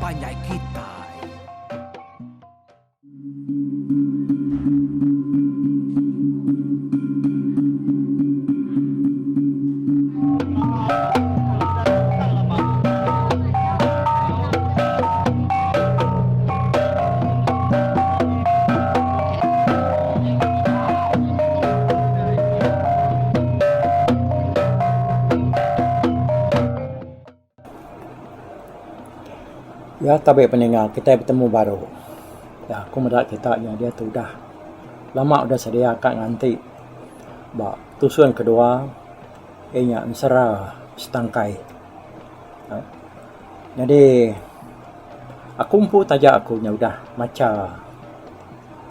panjai kitai. Ya tabe peninga kitai betemu baru. Ya aku meda kita nya diatu udah lama udah sedia ka nganti ba tusun kedua iya nya ensera setangkai. Nyadi aku empu taja aku nya udah macha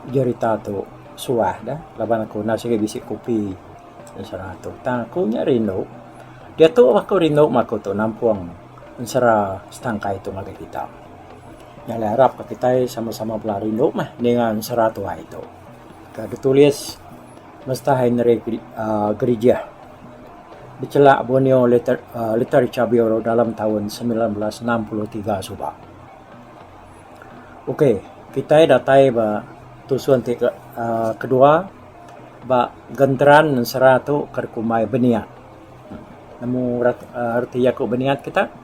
jerita tu suah da laban aku enda sigi bisi kopi ensera tu. Tang aku nya rindu diatu aku rindu meh aku tu nampung ensera setangkai tu ngagai kita. Nya alai arap ka kitai sama-sama bela rindu meh ninga ensera tuai tu ke ditulis Mesta Henry uhh Gerijah. Dichelak Borneo Literature Bureau dalam taun 1963 suba. Ok, kitai datai ba tusun ti uhh kedua ba genteran ensera tu ke dikumbai Beniat. Nemu reti jaku beniat kita?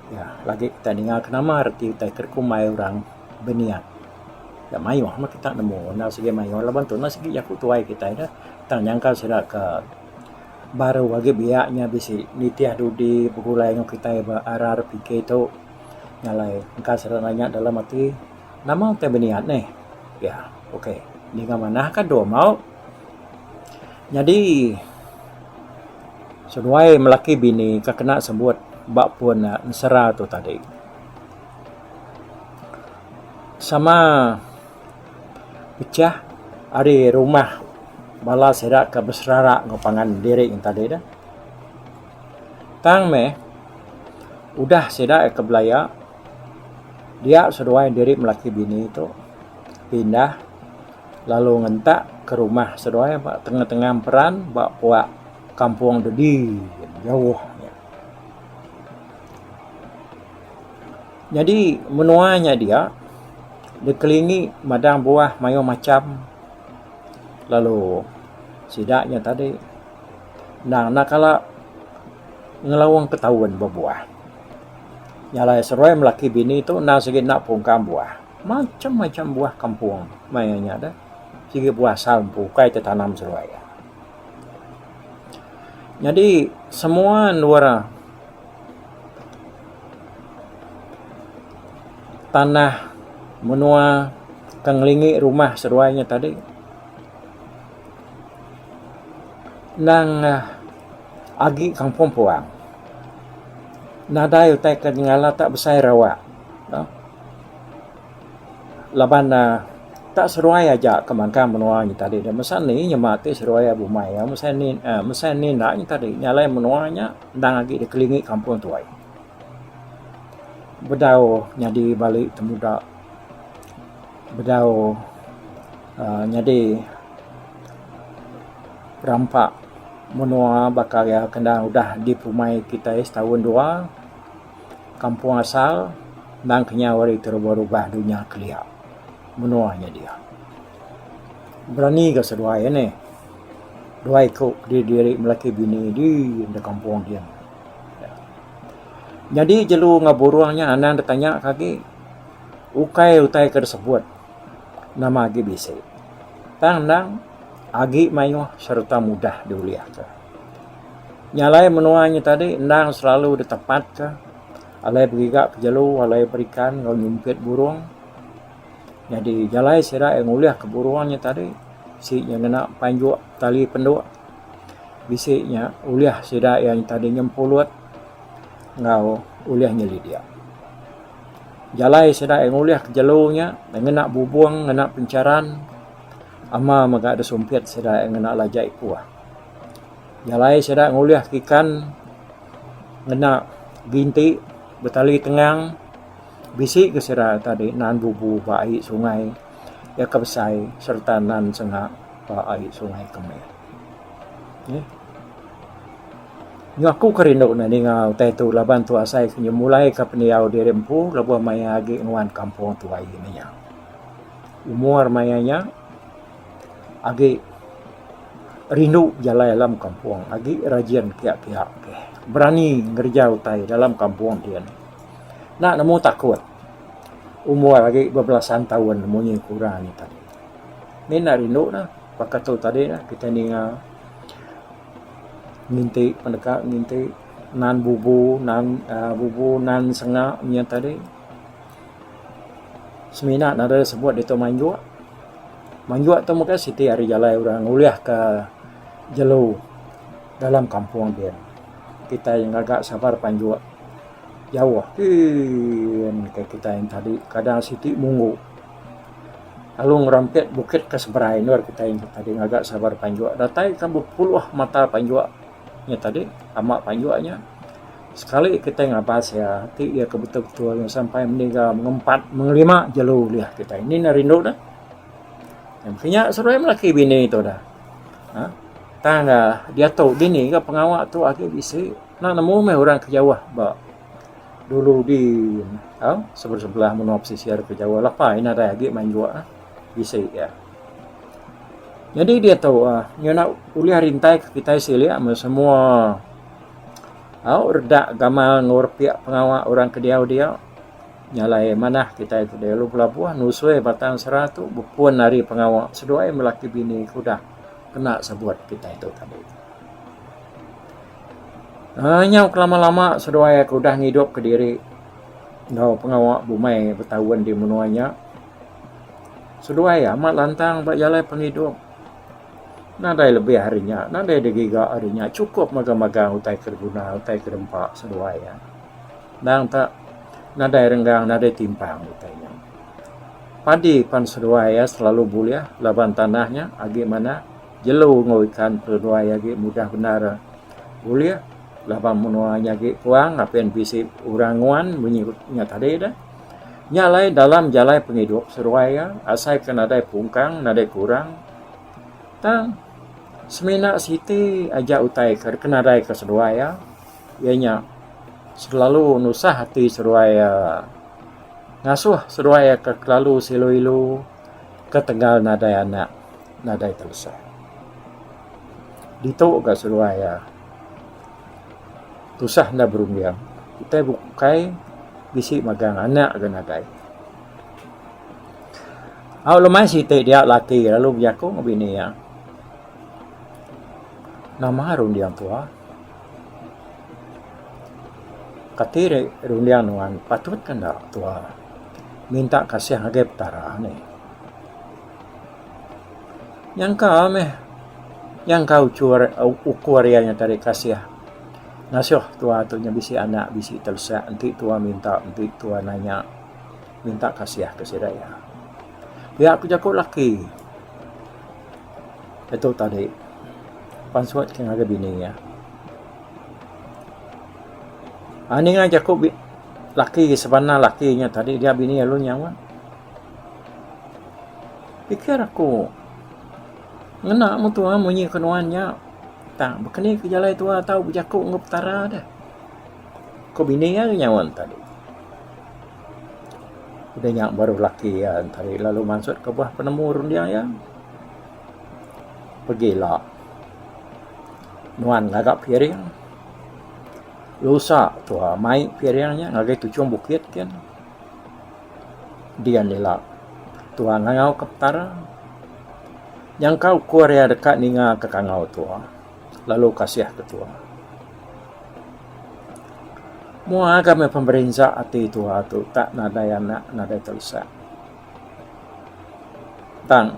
Ya, lagi kita ninga ke nama reti utai ke dikumbai orang beniat. Da mayuh meh kita nemu enda sigi mayuh laban tu enda sigi jaku tuai kitai dah. Tang nyangka sida ke baru agi biak nya bisi nitih dudi begulai enggau kitai ba RRPK tu nya alai engka sida nanya dalam ati nama utai beniat neh. Ya ok ninga manah ka dua mau. Nyadi seduai melaki bini ka kena sebut ba pun ensera tu tadi. Sama pecah ari rumah bala sida ke beserara enggau pangan diri yen tadi dah. Tang meh udah sida ke belaya dia seduai diri melaki bini tu pindah lalu ngentak ke rumah seduai ba tengah-tengah emperan ba puak kampung dudi jauh. Nyadi menua nya dia dikelingi madang buah mayuh macham lalu sida nya tadi endang enda kala ngelaung ke taun bebuah. Nya alai seruai melaki bini tu endang sigi enda pungkang buah. Macham-macham buah kampung maya nya deh. Sigi buah asal empu ukai tetanam seruai. Nyadi semua endur Tanah menua ke ngelingi rumah seduai nya tadi endang agi kampung puang. Nadai utai ke nyengala tak besai rawak. Laban ne tak seruai aja ke mangkang menua nya tadi mesa ni nyema ti seruai bumai mesa ni uhh mesa ni enda nya tadi nya alai menua nya endang agi dikelingi kampung tuai. Bedau nyadi bali temuda bedau uhh nyadi rampa menua baka iya ke endang udah dipumai kitai sitaun dua. Kampung asal endang kenyau ari terubah-rubah dunya kelia menua nya dia. Berani ga seduai nih dua iku diri-diri melaki bini di da kampung din. Nyadi jelu enggau burung nya anang ditanya ka agi ukai utai ke disebut nama agi bisi. Tang endang agi mayuh sereta mudah diulihka. Nya alai menua nya tadi endang selalu ditepatka alai begiga ke jelu alai berikan enggau nyumpit burung. Nyadi jalai sida iya ngulihka burung nya tadi bisi nya ngena panjuk tali penduk bisi nya ulih sida iya nya tadi nyempulut enggau ulih nyelidik. Jalai sida iya ngulihka jelu nya ngena bubung ngena pencharan ama mega disumpit sida iya ngena laja ikuh. Jalai sida ngulih ikan ngena ginti betali tengang bisi ke sida tadi nan bubu ba ai sungai iya ke besai sereta nan senga ba ai sungai ke mih. Nyu aku ke rindu ne ninga utai tu laban tu asai ke nyemulai ka pendiau diri empu lebuh maya agi nguan kampung tuai menya. Umur maya nya agi rindu bejalai dalam kampung agi rajin kiak-kiak keh berani ngereja utai dalam kampung din. Enda nemu takut umur agi bebelasan taun munyi ku orang nya tadi. Mina rindu ne baka tu tadi ne kitai ninga nginti peneka nginti nan bubu nan uhh bubu nan senga inya tadi. Semina nadai sebut ditu manjuk. Manjuk tu mega siti ari jalai orang ngulih ka jelu dalam kampung din. Kitai ngaga sabar panjuk jauh kin kai kitai tadi kadang siti munggu. Lalu ngerampit bukit ke seberai endur kitai tadi ngaga sabar panjuk datai ka bepuluh mata panjuk nya tadi ama panjuk nya sekali kitai ngabas iya ti iya ke betul betul sampai meniga mengempat mengelima jelu ulih kitai ni ne rindu ne. Kinya seduai melaki bini tu dah uhh tang diatu dini ga pengawa tu agi bisi enda nemu meh orang ke jauh ba Dulu di au sebelah-sebelah menua pesisir ke jauh lapa ina nadai agi manjuk ah bisi iya. Nyadi diatu ah ngena ulih rintai ke kitai silik meh semua au redak gamal enggau repik pengawa orang ke diau dia nya alai manah kitai tu lalu belabuh nusui batang sera tu bepun ari pengawa seduai melaki bini ke udah kena sebut kitai tu tadi. Aaa nyau kelama-lama seduai aku udah ngidup kediri enggau pengawa bumai betaun di menua nya. Seduai amat lantang ba jalai pengidup. Nadai lebih ari nya, nadai digiga ari nya chukup magang-magang utai ke diguna utai ke dempa seduai iya. Endang ta nadai renggang nadai timpang utai nya. Padi pan seduai iya selalu bulih laban tanah nya agi manah. Jelu enggau ikan seduai agi mudah bendar bulih laban menua nya agi puang apin bisi orang nguan munyi nya tadi deh. Nya alai dalam jalai pengidup seduai iya asai ke nadai pungkang nadai kurang tang semina siti aja utai ke nadai ke seduai iya iya nya selalu nusah ati seduai iya ngasuh seduai iya ke kelalu silu ilu ketegal nadai anak. Nadai telesai. Ditu ga seduai iya. Tusah enda berunding. Utai bukai bisi magang anak ga nadai. Au lemai siti dia laki lalu bejaku ngan bini iya. Nama runding tua? Kati runding nuan patut ke enda tua minta kasih ngagai Petara nih. Nyangka meh nyangka uchur ukur iya nya tadi kasih ngasuh tua tu nya bisi anak bisi telesak enti tua minta enti tua nanya minta kasih ke sida iya. Pia ku jaku laki ditu tadi pansut ke ngagai bini iya. Aaa ninga jaku laki sebana laki nya tadi dia bini lalu nyaut. Pikir aku ngena meh tuan munyi ke nuan nya tang baka ni ke jalai tuan tau bejaku enggau petara deh. Ku bini iya nyaut tadi. Udah nya baru laki iya tadi lalu mansut ke buah penemu runding iya. Pegila nuan ngaga piring lusa tua mai piring nya ngagai tuchung bukit kin. Dian ila tua ngangau ke Petara. Nyangka ukur iya deka ninga ke kangau tua lalu kasih ke tua. Mua ga meh pemerinsa ati tua tu tak nadai anak nadai telesak. Tang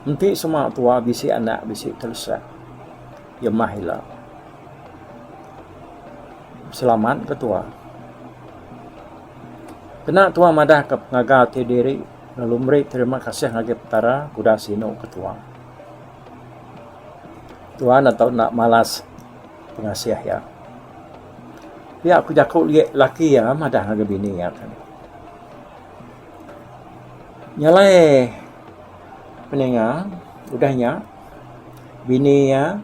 enti sema tua bisi anak bisi telesak jemah ila. Selamat ke tua. Kena tua madah ke pengaga ati diri lalu meri terima kasih ngagai Petara ke udah sinu ke tua. Tua enda tau enda malas pengasih iya. Pia ku jaku laki iya madah ngagai bini iya tadi. Nya alai peninga udah nya bini iya.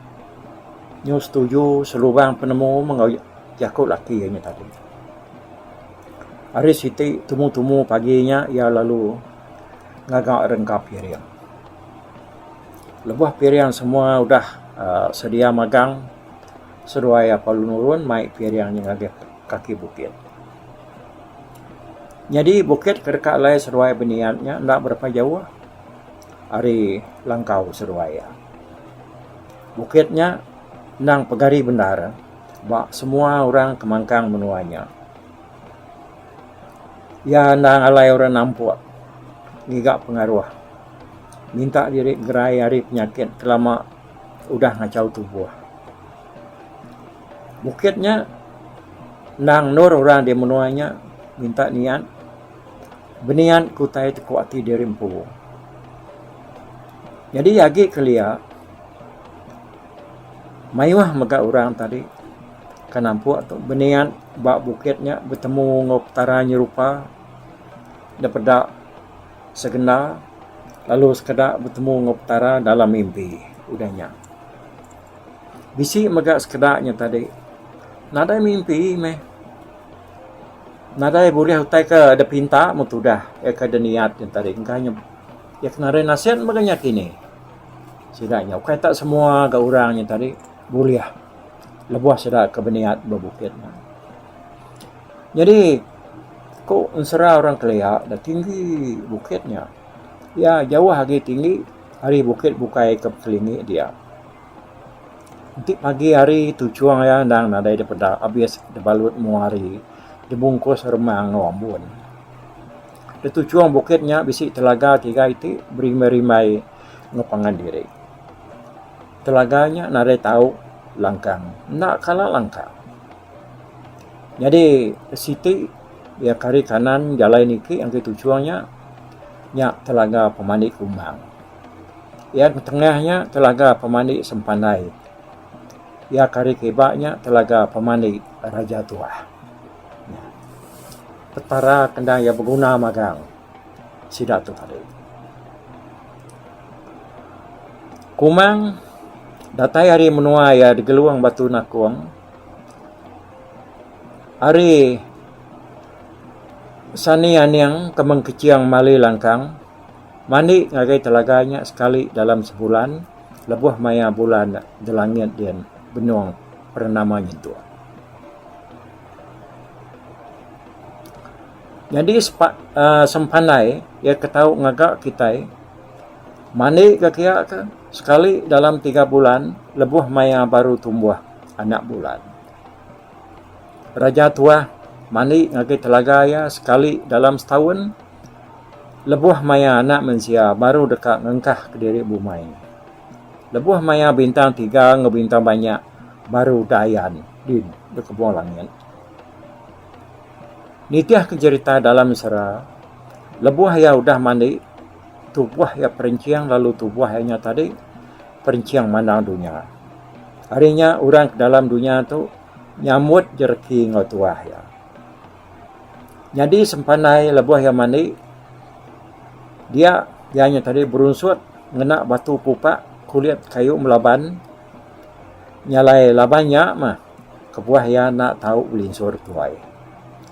Nyu setuju selubang penemu enggau jaku laki iya nya tadi. Hari siti tumu-tumu pagi nya iya lalu ngaga rengka piring. Lebuh piring semua udah aaa sedia magang seduai iya perlu nurun mai piring nya ngagai kaki bukit. Nyadi bukit ke deka alai seduai beniat nya enda berapa jauh ari langkau seduai iya. Bukit nya endang pegari bendar ba semua orang ke mangkang menua nya. Iya endang alai orang nampuk ngiga pengaruh minta diri gerai ari penyakit ke lama udah ngachau tubuh. Bukit nya endang endur orang di menua nya minta niat beniat ke utai teku ati diri empu. Nyadi agi kelia mayuh mega orang tadi ke nampuk tu beniat ba bukit nya betemu enggau petara nyerupa da peda segenda lalu sekeda betemu enggau petara dalam mimpi udah nya. Bisi mega sekeda nya tadi nadai mimpi meh nadai bulih utai ke dipinta meh tudah ke diniat nya tadi engka nya. Iya ke narai nasit mega nya kini. Sida nya ukai tak semua ga orang nya tadi bulih lebuh sida ke beniat ba bukit nya. Nyadi ku ensera orang kelia da tinggi bukit nya. Iya jauh agi tinggi ari bukit bukai ke bekelingi dia. Enti pagi hari tuchung iya endang nadai dipeda abis dibalut mua hari dibungkus remang enggau ambun. Di tuchung bukit nya bisi telaga tiga iti berimbai-rimbai enggau pangan diri. Telaga nya nadai tau langkang enda kala langkang. Nyadi siti iya ke ari kanan jalai niki ngagai tuchung nya, nya telaga pemandi kumbang. Iya ke tengah nya telaga pemandi sempandai. Iya ke ari kiba nya telaga pemandi raja tuah. Petara kenda iya beguna magang sida tu tadi. Kumang datai ari menua iya digelung Batu Nakong ari Sani Aning ke mengkeching mali langkang mandi ngagai telaga nya sekali dalam sebulan lebuh maya bulan delangit din benung perenama nyentuk. Nyadi uhh sempandai iya ke tau ngaga kitai mandi ka kiya ka sekali dalam tiga bulan lebuh maya baru tumbuh anak bulan. Raja Tuah mandi ngagai telaga iya sekali dalam setaun lebuh maya anak mensia baru deka ngengkah kediri bumai. Lebuh maya bintang tiga enggau bintang banyak baru dayan din da kebung langit. Nitih ke jerita dalam ensera, lebuh iya udah mandi tubuh iya perenching lalu tubuh iya nya tadi perenching mandang dunya. Ari nya orang ke dalam dunya tu nyambut jereki enggau tuah iya. Nyadi sempandai lebuh iya mandi dia iya nya tadi berunsut ngena batu pupak kulit kayu melaban nyalai laban nya mah. Kebuah iya enda tau belinsur tuai.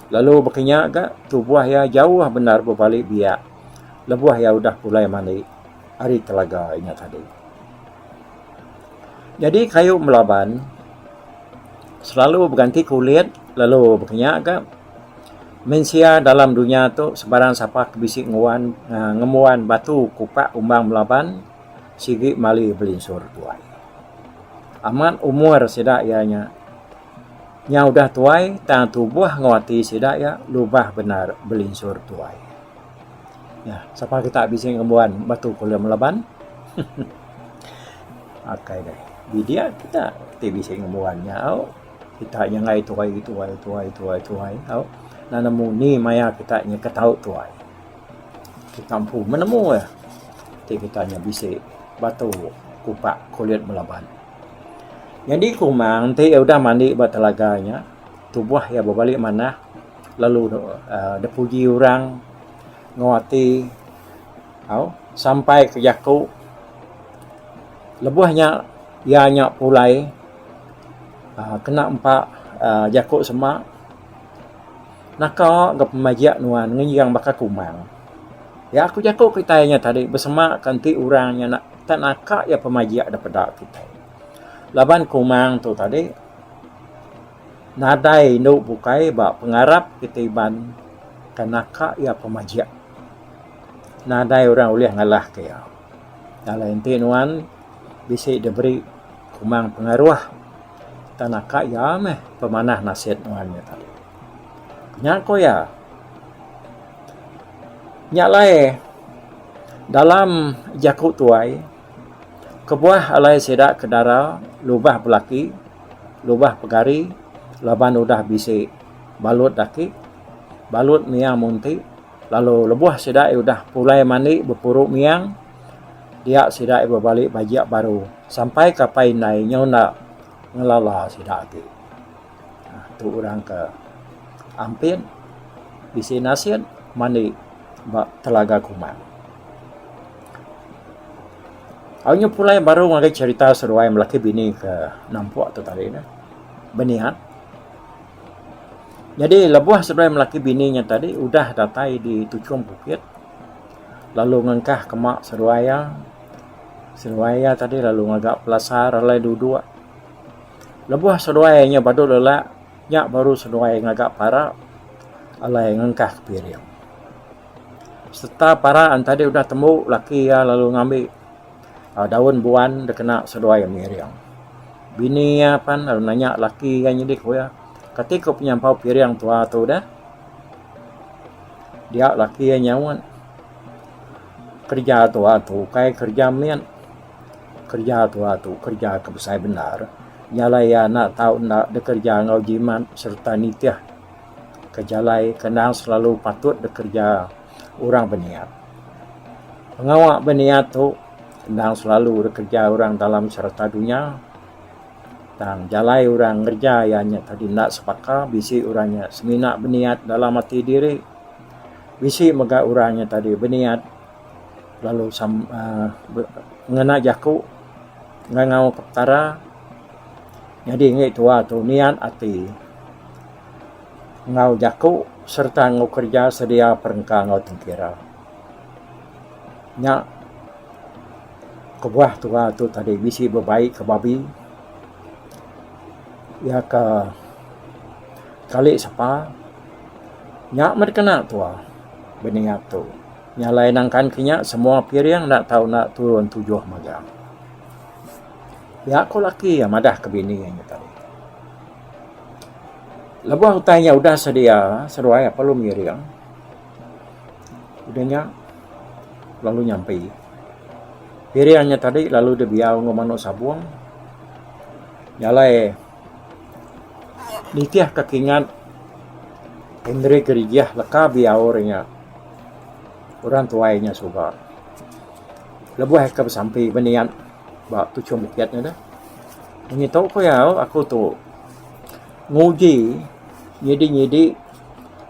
Lalu baka nya ga tubuh iya jauh bendar bebali biak lebuh iya udah pulai mandi ari telaga inya tadi. Nyadi kayu melaban selalu beganti kulit lalu baka nya ga mensia dalam dunya tu sebarang sapa ke bisi nguan ngembuan batu kupak umbang melaban sigi mali belinsur tuai. Amat umur sida iya nya. Nya udah tuai tang tubuh enggau ati sida iya lubah bendar belinsur tuai. Nya sapa kita bisi ngembuan batu kulim laban. Akai deh bidik kita ti bisi ngembuan nya au. Kita nya enggai tuai tuai tuai tuai tuai au. Enda nemu ni maya kita nya ke tau tuai. Kita empu menemu iya ti kita nya bisi batu kupak kulit belaban. Nyadi kumang ti iya udah mandi ba telaga nya tubuh iya bebali manah lalu uhh dipuji orang enggau ati au sampai ke jaku lebuh nya iya nya pulai. Aaa kena empa aaa jaku sema naka ga pemajik nuan ngenjing baka kumang. Ya ku jaku kitai nya tadi besema ka enti orang nya tak naka iya pemajik da peda kitai. Laban kumang tu tadi nadai indu bukai ba pengarap kitai Iban ke naka iya pemajik. Nadai orang ulih ngalah ka iya. Alai enti nuan bisi diberi kumang pengaruh tang naka iya meh pemanah nasit nuan nya tadi. Nya ku iya. Nya alai dalam jaku tuai kebuah alai sida ke dara lubah belaki lubah pegari laban udah bisi balut aki balut miang munti lalu lebuh sida udah pulai mandi bepuru miang dia sida bebali bajik baru sampai ke apai indai nyau enda ngelala sida agi. Tu orang ke ampit bisi nasit mandi ba Telaga Kumang. Au nya pulai baru ngagai cherita seduai melaki bini ke nampuk tu tadi ne beniat. Nyadi lebuh seduai melaki bini nya tadi udah datai di tuchung bukit lalu ngengkah kema seduai iya. Seduai iya tadi lalu ngaga pelasar alai duduk. Lebuh seduai nya badu lelak, nya baru seduai ngaga para alai ngengkah ke piring. Sereta para entadi udah tembu laki iya lalu ngambi uhh daun buan dikena seduai miring. Bini iya pan lalu nanya laki iya nyadi ku iya, kati ku penyampau piring tua tu deh. Dia laki iya nyaut, kereja tua tu ukai kereja mit. Kereja tua tu kereja ke besai bendar. Nya alai iya enda tau enda dikereja enggau jimat sereta nitih ke jalai ke endang selalu patut dikereja orang beniat. Pengawa beniat tu endang selalu dikereja orang dalam serata dunya. Tang jalai orang ngereja iya nya tadi enda sebaka bisi orang nya semina beniat dalam ati diri. Bisi mega orang nya tadi beniat. Lalu uhh ngena jaku ngangau ke petara nyadi enggi tua tu niat ati enggau jaku sereta enggau kereja sedia perengka enggau tengkira. Nya kebuah tua tu tadi bisi bebai ke babi iya ke kali sapa nya meh dikena tua beniat tu. Nya alai nangkan ke nya semua piring enda tau enda turun tujuh magang. Pia ko laki iya madah ke bini iya nya tadi. Lebuh utai nya udah sedia seduai perlu miring udah nya lalu nyampi. Piring nya tadi lalu dibiau enggau manuk sabung. Nya alai nitih ka kingat Henry Gerijah leka biau re nya. Orang tuai nya suba. Lebuh ke besampi beniat ba tuchung bukit nya deh. Munyi tu ku iya aku tu nguji nyidi nyidi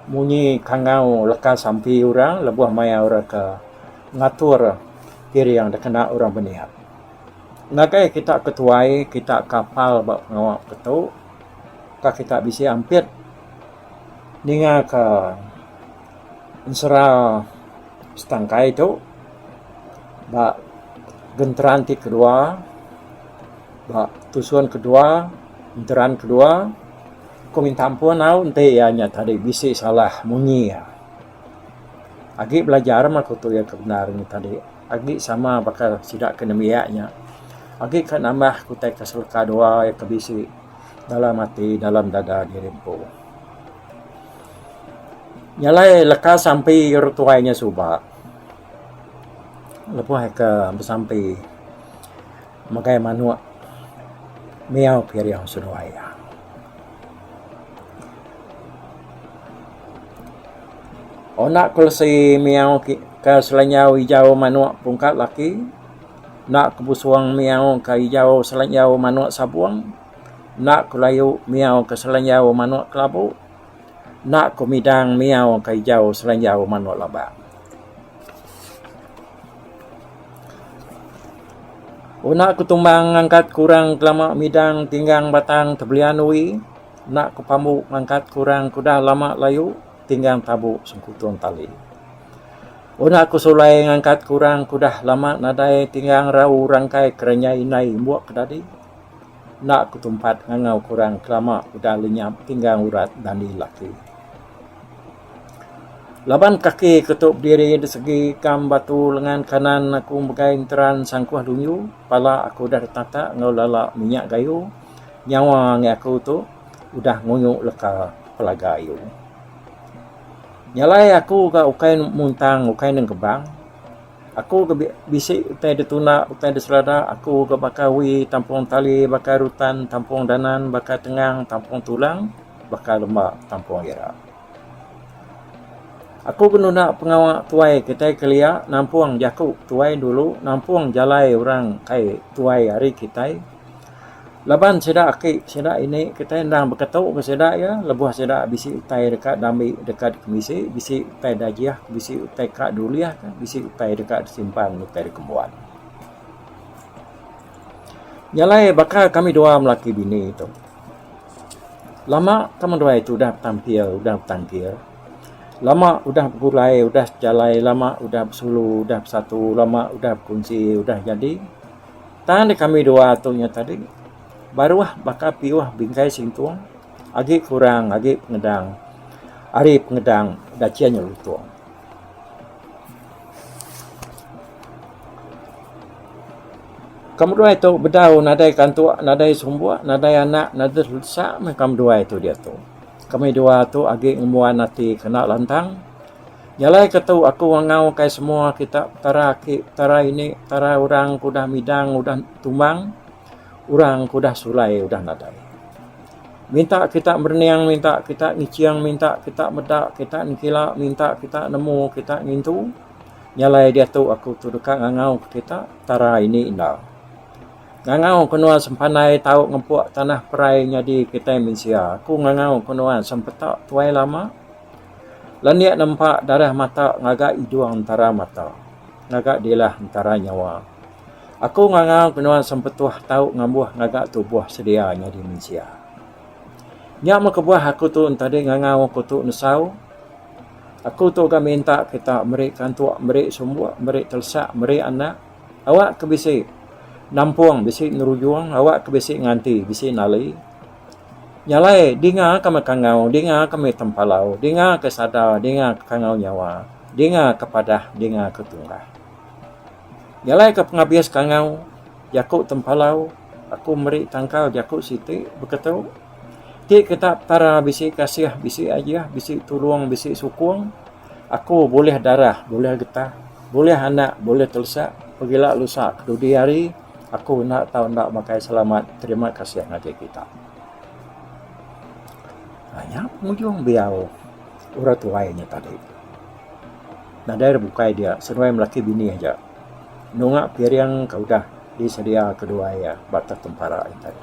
munyi kangau leka sampi orang lebuh maya orang ke ngatur piring da kena orang beniat. Ngagai kita ke tuai kita kapal ba pengawa ke tu ka kita bisi ampit ninga ka Ensera setangkai tu ba genteran ti kedua ba tusun kedua genteran kedua ku minta ampun au enti iya nya tadi bisi salah munyi iya. Agi belajar mah ku tu iya ke bendar nya tadi agi sama baka sida ke nembiak nya agi ka nambah utai ke seleka dua ke bisi dalam ati dalam dada diri empu. Nya alai leka sampi orang tuai nya suba lebuh ke besampi megai manuk miau piring seduai iya. Ona kelesi miau ke selanyau ijau manuk pungkat laki enda ke busung miau ke ijau selanyau manuk sabung enda ku layu miau ke selanyau manuk kelabu. Enda ku midang miau ka ijau selanjau manuk labang. Enda ku tumbang ngangkat ke orang ke lama midang tinggang batang tebelian ui, enda ku pambu ngangkat ke orang ke udah lama layu tinggang tabu sengkutung tali. Enda ku sulai ngangkat ke orang ke udah lama nadai tinggang rau rangkai kerenyai indai imbuk ke dadi. Enda ku tumpat ngangau ke orang ke lama udah lenyap tinggang urat dandi laki. Laban kaki ke tu bediri di segi kam batu lengan kanan aku megai enteran sangkuh lunju, pala aku udah ditata enggau lala minyak gayu, nyawa enggai aku tu udah nguyu leka pelaga ayu. Nya alai aku ga ukai muntang ukai nengkebang. Aku ga bisi utai ditunda utai diserada aku ga baka wi tampung tali baka rutan tampung danan baka tengang tampung tulang baka lemba tampung ira. Aku ga nunda pengawa tuai kitai kelia nampung jaku tuai dulu nampung jalai orang kai tuai ari kitai. Laban sida aki sida ini kitai endang beketu ke sida iya lebuh sida bisi utai deka diambi deka dikemisi bisi utai dajih bisi utai ka diulih ka bisi utai deka disimpan utai dikembuan. Nya alai baka kami dua melaki bini tu lama kami duai tu udah betampil udah betangkir lama udah begulai udah sejalai lama udah besulu udah besatu lama udah bekunsi udah jadi. Tang deh kami dua tu nya tadi baruh baka piuh bingkai sintung agi kurang agi pengedang ari pengedang dachin nyelutung. Kami duai tu bedau nadai kantuk nadai sumbuk nadai anak nadai telesak meh kami duai tu diatu. Kami dua tu agi ngembuan ati kena lantang. Nya alai ke tu aku ngangau kai semua kita petara aki petara ini petara orang ke udah midang udah tumbang orang ke udah sulai udah nadai. Minta kita merening minta kita ngiching minta kita meda kita nengkila minta kita nemu kita ngintu. Nya alai diatu aku tu deka ngangau ke kita petara ini enda. Ngangau ke nuan sempandai tau ngempuk tanah perai nyadi kitai mensia. Aku ngangau ke nuan sempeta tuai lama. Landik nempa darah mata ngaga idung entara mata, ngaga dilah entara nyawa. Aku ngangau ke nuan sempetuh tau ngambuh ngaga tubuh sedia nyadi mensia. Nya meh kebuah aku tu entadi ngangau aku tu nesau. Aku tu ga minta kita meri kantuk meri sumbuk meri telesak meri anak awak ke bisi nampung bisi ngerujung awak ke bisi nganti bisi nali. Nya alai dinga ka meh kangau, dinga ka meh tempalau, dinga ka sada, dinga ka kangau nyawa, dinga ka padah, dinga ka tunggah. Nya alai ka pengabis kangau jaku tempalau aku meri tangkal jaku siti beketu ti kita Petara bisi kasih bisi ajih bisi tulung bisi sukung aku bulih darah bulih getah bulih anak bulih telesak pegila lusa kedudi hari. Aku enda tau enda makai selamat terima kasih ngagai kita. Nya pengujung biau orang tuai nya tadi. Nadai ira bukai dia seduai melaki bini aja nunga piring ke udah disedia ke duai iya ba atas tempara nya tadi.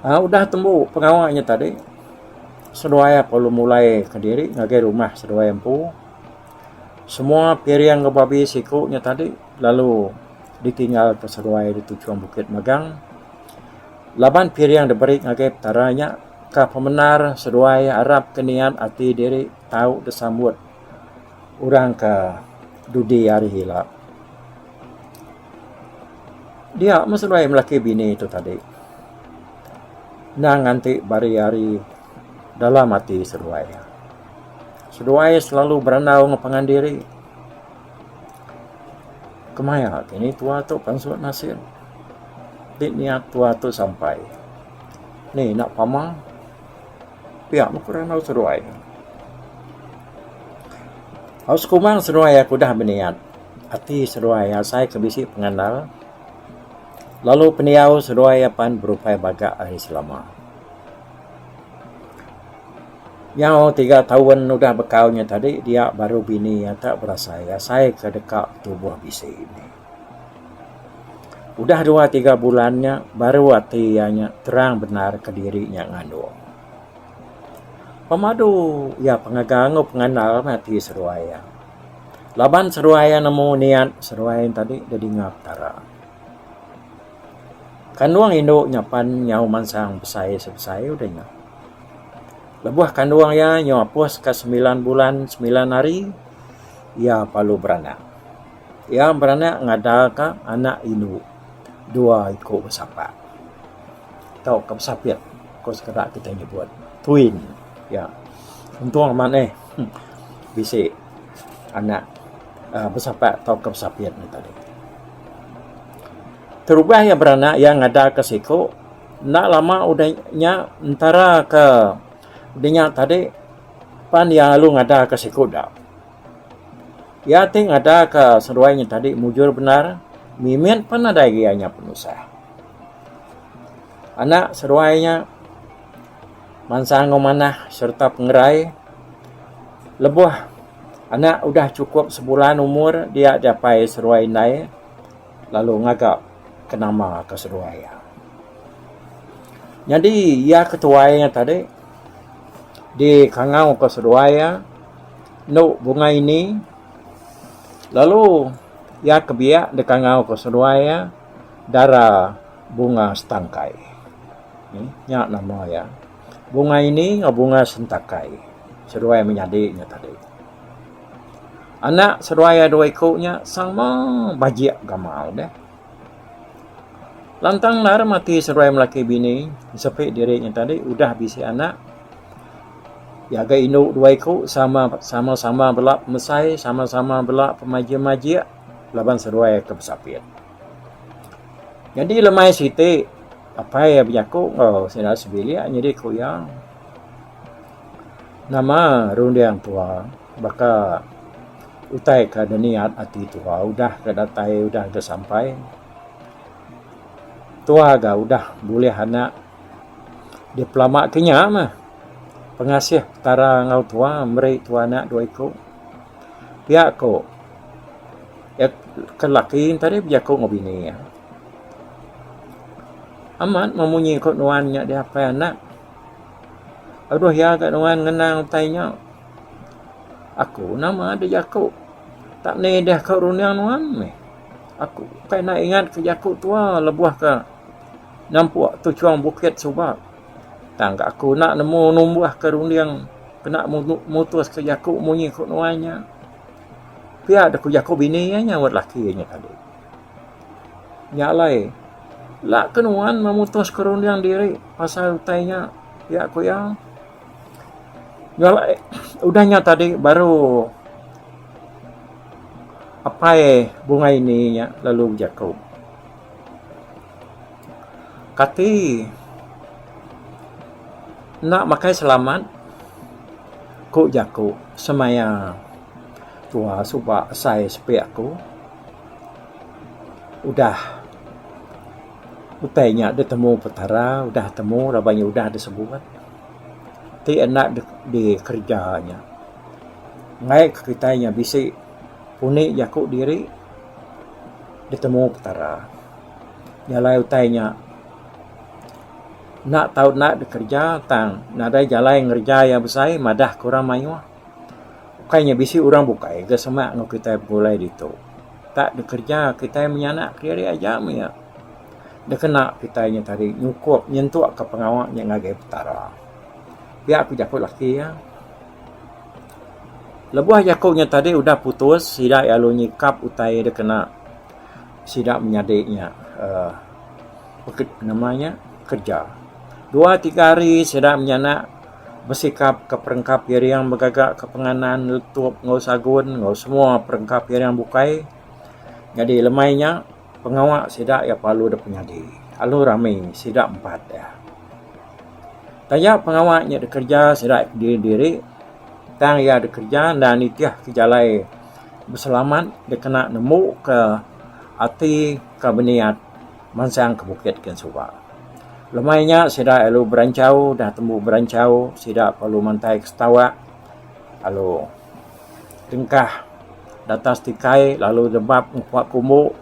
Aaa udah tembu pengawa nya tadi seduai perlu mulai kediri ngagai rumah seduai empu. Semua piring enggau babi siku nya tadi lalu ditinggalka seduai di tuchung bukit magang. Laban piring diberi ngagai Petara nya ka pemendar seduai arapka niat ati diri tau disambut orang ke dudi hari ila. Dia meh seduai melaki bini tu tadi endang nganti bari hari dalam ati seduai. Seduai selalu berandau enggau pangan diri. Kemaya kini tua tu pansut nasin. Ti niat tua tu sampai. Ni enda pama pia meh ku randau seduai. Au sekumbang seduai aku udah beniat ati seduai asai ke bisi pengandal lalu pendiau seduai apan berupai baga ari selama. Nyau tiga taun udah bekau nya tadi dia baru bini iya tak berasai asai ke deka tubuh bisi. Udah dua tiga bulan nya baru ati iya nya terang bendar kediri nya ngandung. Pemadu iya pengaga enggau pengandal meh ati seduai iya. Laban seduai iya nemu niat seduai tadi didinga Petara. Kandung indu nya pan nyau mansang besai sebesai udah nya. Lebuh kandung iya nyau apus ka semilan bulan semilan hari, iya perlu beranak. Iya beranak ngada ka anak indu dua iku besapak tauka besapit ku sekeda kitai nyebut twin iya. Untung amat neh bisi anak uhh besapak tauka besapit ne tadi. Terubah iya beranak iya ngada ka siku enda lama udah nya entara ka udah nya tadi pan iya lalu ngada ka siku da. Iya ti ngada ka seduai nya tadi mujur bendar mimit pan nadai agi iya nya penusah. Anak seduai nya mansang enggau manah sereta pengerai lebuh anak udah chukup sebulan umur dia diapai seduai indai. lalu ngaga ke nama ke seduai iya. Nyadi iya ke tuai nya tadi dikangau ke seduai iya endo bungai ini lalu iya ke biak dikangau ke seduai iya dara bunga setangkai. Nya nama iya. Bungai ini enggau bunga sentakai seduai menyadi nya tadi. Anak seduai iya dua iku nya sama bajik gamal deh. Lantang endar mati seduai melaki bini sepi diri nya tadi udah bisi anak. Iya ga indu dua iku sama sama sama bela pemesai sama sama bela pemajik majik laban seduai ke besapit. Nyadi lemai siti apai iya bejaku enggau sida sebilik nyadi ku iya. Nama runding tua baka utai ke niat ati tua udah ke datai udah ke sampai. Tua ga udah bulih anak dipelama ke nya mah pengasih Petara enggau tua meri tua anak dua iku. Pia ko ke laki tadi bejaku enggau bini iya. Amat memunyi ko nuan nya diapai anak. Aduh iya ga nuan ngenang utai nya. Aku nama deh jaku tak ni deh ka runding nuan meh. Aku kai enda ingat ke jaku tua lebuh ka nampuk tuchung bukit suba. Tang ga aku enda nemu numbuh ke runding kena mutus ke jaku munyi ku nuan nya. Pia deh ku jaku bini iya nyaut laki iya nya tadi. Nya alai, la ke nuan memutuska runding diri pasal utai nya, pia ku iya. Nya alai, udah nya tadi baru apai Bungai Ini nya lalu bejaku. Kati enda makai selamat ku jaku semaya tua suba asai sepi aku. Udah utai nya ditemu Petara udah temu laban iya udah disebut ti enda dikereja nya. Enggai ke kitai nya bisi punik jaku diri ditemu Petara. Nya alai utai nya enda tau enda dikereja tang nadai jalai ngereja iya besai madah ke orang mayuh. Ukai nya bisi orang bukai ga semak enggau kitai begulai ditu. Tak dikereja kitai menyanak kediri aja meh iya. Dikena kitai nya tadi nyukup nyentuk ka pengawa nya ngagai Petara. Pia ku jaku laki iya. Lebuh jaku nya tadi udah putus sida iya lalu nyikap utai dikena sida menyadi nya uhh nama nya kereja. Dua tiga hari sida menyanak besikap ke perengka piring begaga ke penganan letup enggau sagun enggau semua perengka piring bukai. Nyadi lemai nya pengawa sida iya perlu dep nyadi lalu rami sida empat iya. Taja pengawa nya dikereja sida kediri diri tang iya dikereja enda nitih ke jalai beselamat dikena nemu ke ati ke beniat. Mansang ke bukit kin suba. Lemai nya sida lalu beranchau dah tembu beranchau sida perlu mantai ke setawak lalu tengkah datas tikai lalu nebap ngepa kumbu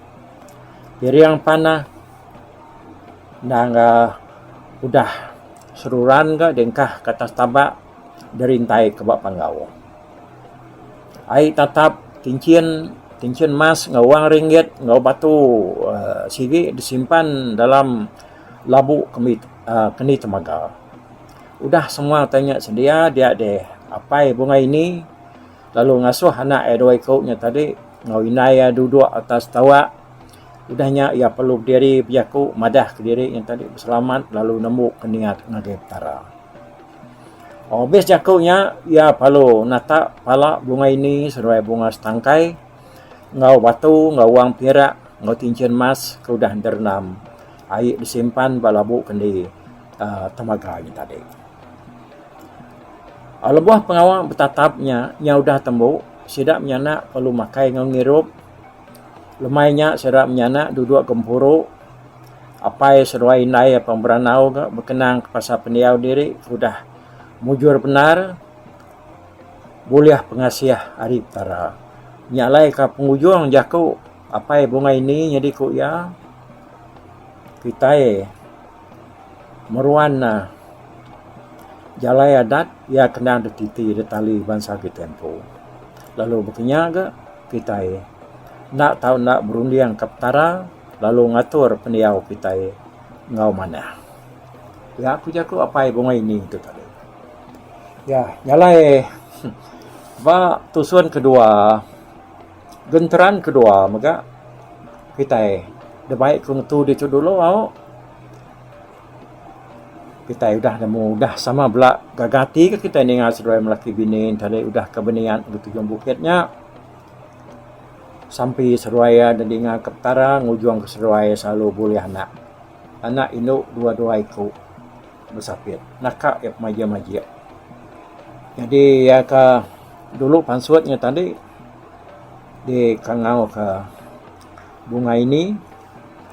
piring panah endang udah seruran ga diengkah ke atas tabak dirintai ke ba panggau. Ai tatap. Tinchin tinchin mas enggau wang ringgit enggau batu uhh sigi disimpan dalam labu kemi uhh kendi temaga. Udah semua utai nya sedia dia deh apai bungai ini lalu ngasuh anak iya dua iku nya tadi enggau indai iya duduk atas tawak. Udah nya iya perlu bediri bejaku madah kediri nya tadi beselamat lalu nembu ke niat ngagai Petara. Abis jaku nya iya perlu nata pala bunga ini seduai bunga setangkai enggau batu enggau wang pirak enggau tinchin mas ke udah direndam ai disimpan ba labu kendi uhh temaga nya tadi. Lebuh pengawa betatap nya nya udah tembu sida menyanak perlu makai enggau ngirup. Lemai nya sida menyanak duduk gempuru apai seduai indai apan berandau ga bekenang ke pasal pendiau diri ke udah mujur bendar bulih pengasih ari Petara. Nya alai ka pengujung jaku apai bungai ini nyadi ku iya kitai meruan ne jalai adat iya kena dititi ditali bansa kitai empu. Lalu baka nya ga kitai enda tau enda berunding ka Petara lalu ngatur pendiau kitai enggau manah. Pia ku jaku apai bungai ini tu tadi. Ya nya alai ba tusun kedua genteran kedua mega kitai da bai ku ngetu ditu dulu au. Kitai udah nemu udah sama bela gaga ati ke kitai ninga seduai melaki bini tadi udah ke beniat ngagai tujung bukit nya. Sampi seduai iya da dinga ke Petara ngujung ke seduai iya selalu bulih anak. Anak indu dua-dua iku besapit naka iya pemajik-majik. Nyadi iya ka dulu pansut nya tadi dikangau ka Bunga Ini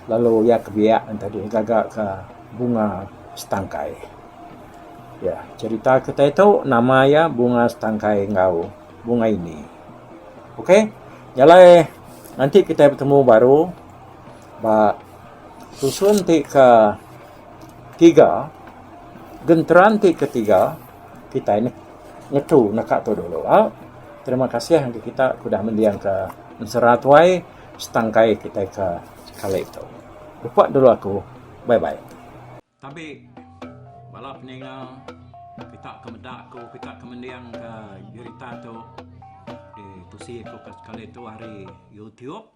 lalu iya ke biak ne tadi gaga ka Bunga Setangkai. Ya cherita kitai tu nama iya Bunga Setangkai enggau Bunga Ini. Ok jalai nganti kitai betemu baru ba tusun ti ke tiga genteran ti ketiga kitai ngetu naka tu dulu au. Terima kasih ngagai kita ke udah mending ke ensera tuai setangkai kitai ke sekali tu. Lepa dulu aku bye bye. Tabi bala peninga kita ke meda aku kita ke mending ke jerita tu ditusi aku ke sekali tu ari YouTube.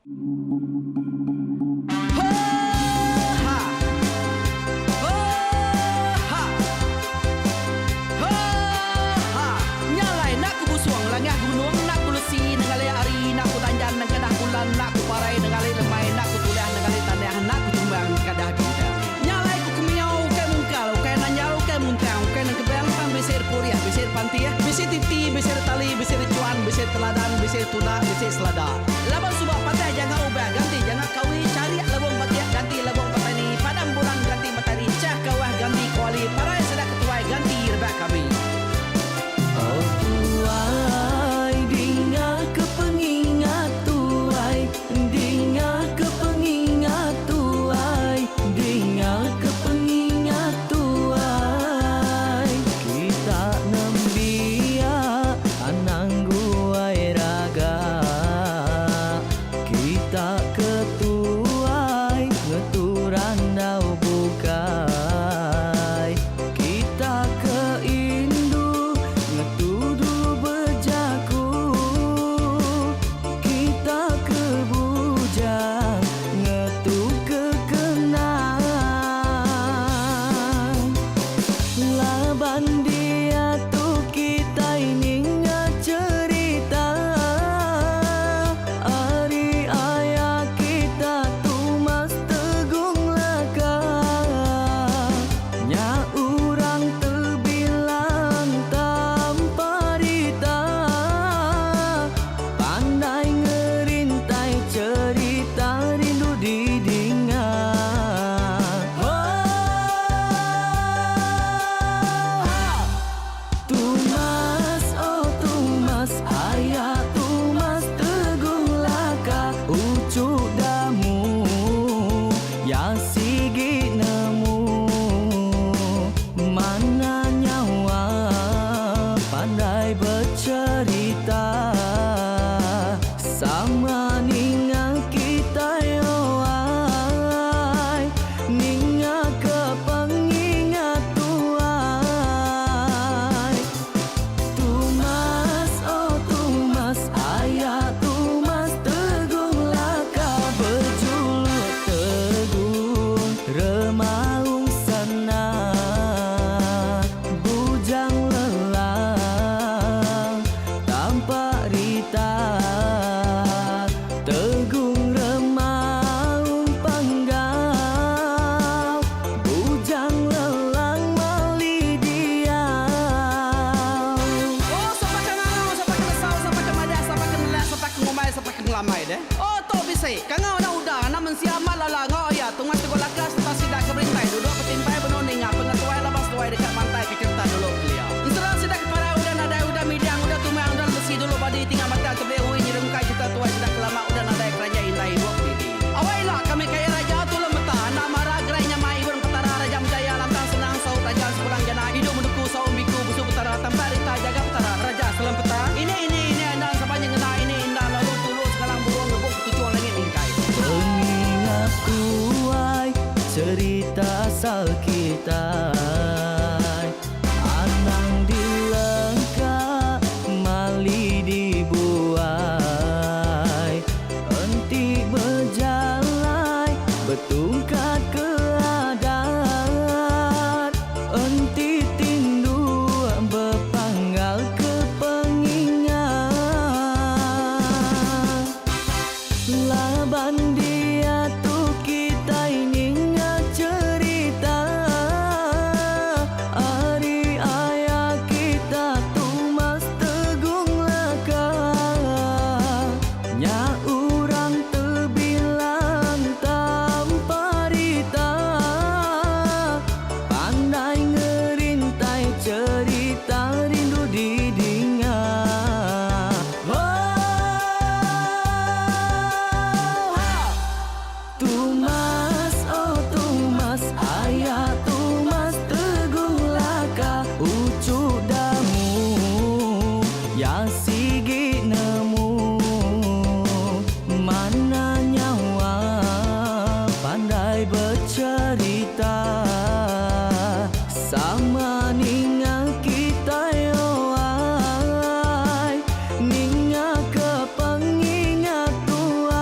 Sama ninga kitai oh ai Ninga ke pengingat tuai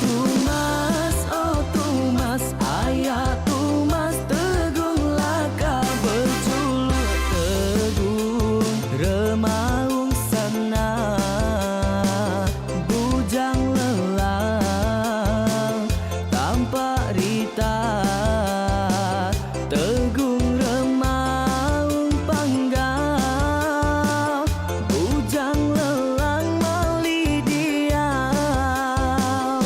Tumas oh tumas aya tumas tegung laka bejuluk tegung remaung sana bujang lelang tampak rita tegung remaung panggau bujang lelang mali diau.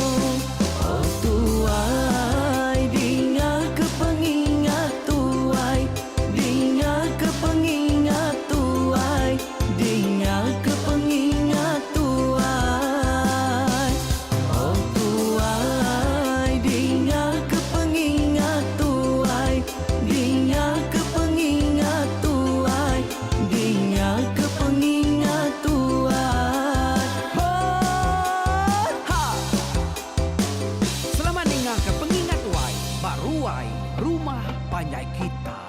Oh tuai dinga ke pengingat tuai dinga ke pengingat tuai dinga ke pengingat tuai. Oh tuai dinga ke pengingat tuai dinga ke pengingat tuai dinga ke pengingat tuai. Ho ha. Selamat ninga ke pengingat tuai ba ruai rumah panjai kita.